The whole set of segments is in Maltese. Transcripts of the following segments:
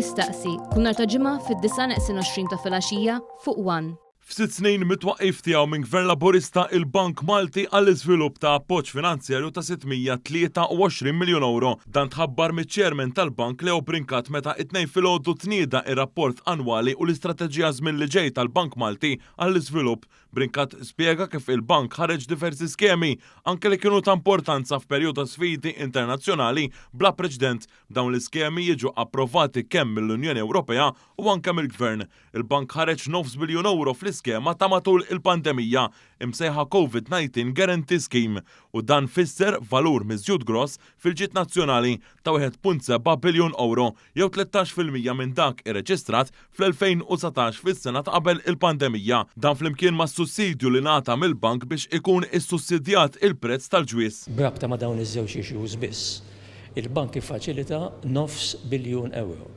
Jistaqsi, kull nhar ta' Ġimgħa fid-9:20 ta' filgħaxija fuq One. F'sitt snin mit-twaqqif tiegħu minn Gvern Laburista, il-Bank Malti għall-Iżvilupp ta appoġġ finanzjarju ta' 623 miljun ewro. Dan tħabbar miċ-Chairman tal-Bank Leo Brincat meta it-Tnejn filgħodu tnieda r-rapport annwali u l-istrateġija għaż-żmien li ġej tal-Bank Malti għall-Iżvilupp. Brincat spjega kif il-bank ħareġ diversi skemi, anke li kienu ta' importanza f'perjodu ta' sfidi internazzjonali bla preċedent. Dawn l-iskemi jiġu approvati kemm mill-Unjoni Ewropea u anke mill-Gvern. Il-bank ħareġ nofs biljun ewro fl-iskema ta' matul il-pandemija, imsejħa Covid-19 Guarantee Scheme, u dan fisser valur miżjud gross fil-ġid nazzjonali ta' 1.7 biljun ewro, jew 13% minn dak irreġistrat fl-2019 fis-sena ta' qabel il-pandemija. Dan flimkien mas-sussidju li ngħata mill-bank biex ikun issussidjat il-prezz tal-ġwież. B'rabta ma' dawn iż-żewġ issues biss, il-bank iffaċilita nofs biljun ewro.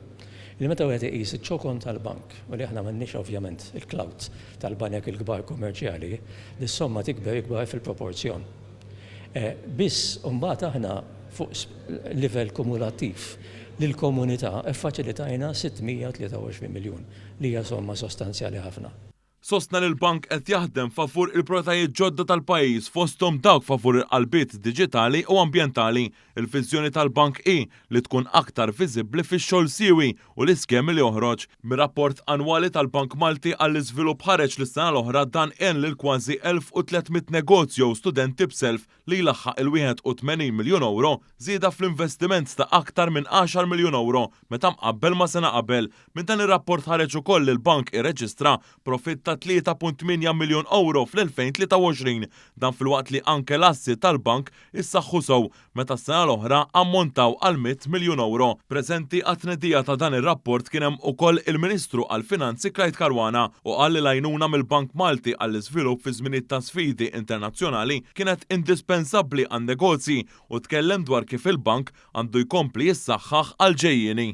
Li meta wieħed iqis iċ-ċokon tal-bank, u li aħna m'għandniex ovvjament il-clout tal-banek il-kbar kummerċjali, dis-somma tikber ikbar fil-proporzjon. Biss imbagħad aħna fuq livell kumulattiv lill-komunità ffaċilitajna 623 miljun, li hija somma sostanzjali ħafna. Sostna li l-bank qed jaħdem favur il-prijoritajiet ġodda tal-pajjiż fosthom dawk favur il-qalbiet diġitali u ambjentali. Il-viżjoni tal-bank hi li tkun aktar viżibbli fix-xogħol siewi u l-iskemi li joħroġ. Mir-rapport annwali tal-Bank Malti għall-Iżvilupp ħareġ li s-sena l-oħra dan għen lil kważi 1,300 negozju jew studenti b'self li jlaħħaq il-81 miljun ewro, żieda fl-investiment ta' aktar minn għaxar miljun ewro meta mqabbel ma' sena qabel. Minn dan ir-rapport ħareġ ukoll li l-bank irreġistra profitt ta' 3.8 miljun ewro fl-2023. Dan filwaqt li anke l-assi tal-bank issaħħu sew meta s-sena l-oħra ammontaw għal 100 miljun ewro. Preżenti għat-tnedija ta' dan ir-rapport kien hemm ukoll il-Ministru għall-Finanzi Clyde Caruana u qal li l-għajnuna mill-Bank Malti għall-Iżvilupp fi żminijiet ta' sfidi internazzjonali kienet indispensabbli għan-negozji u tkellem dwar kif il-bank għandu jkompli jissaħħaħ għall-ġejjieni.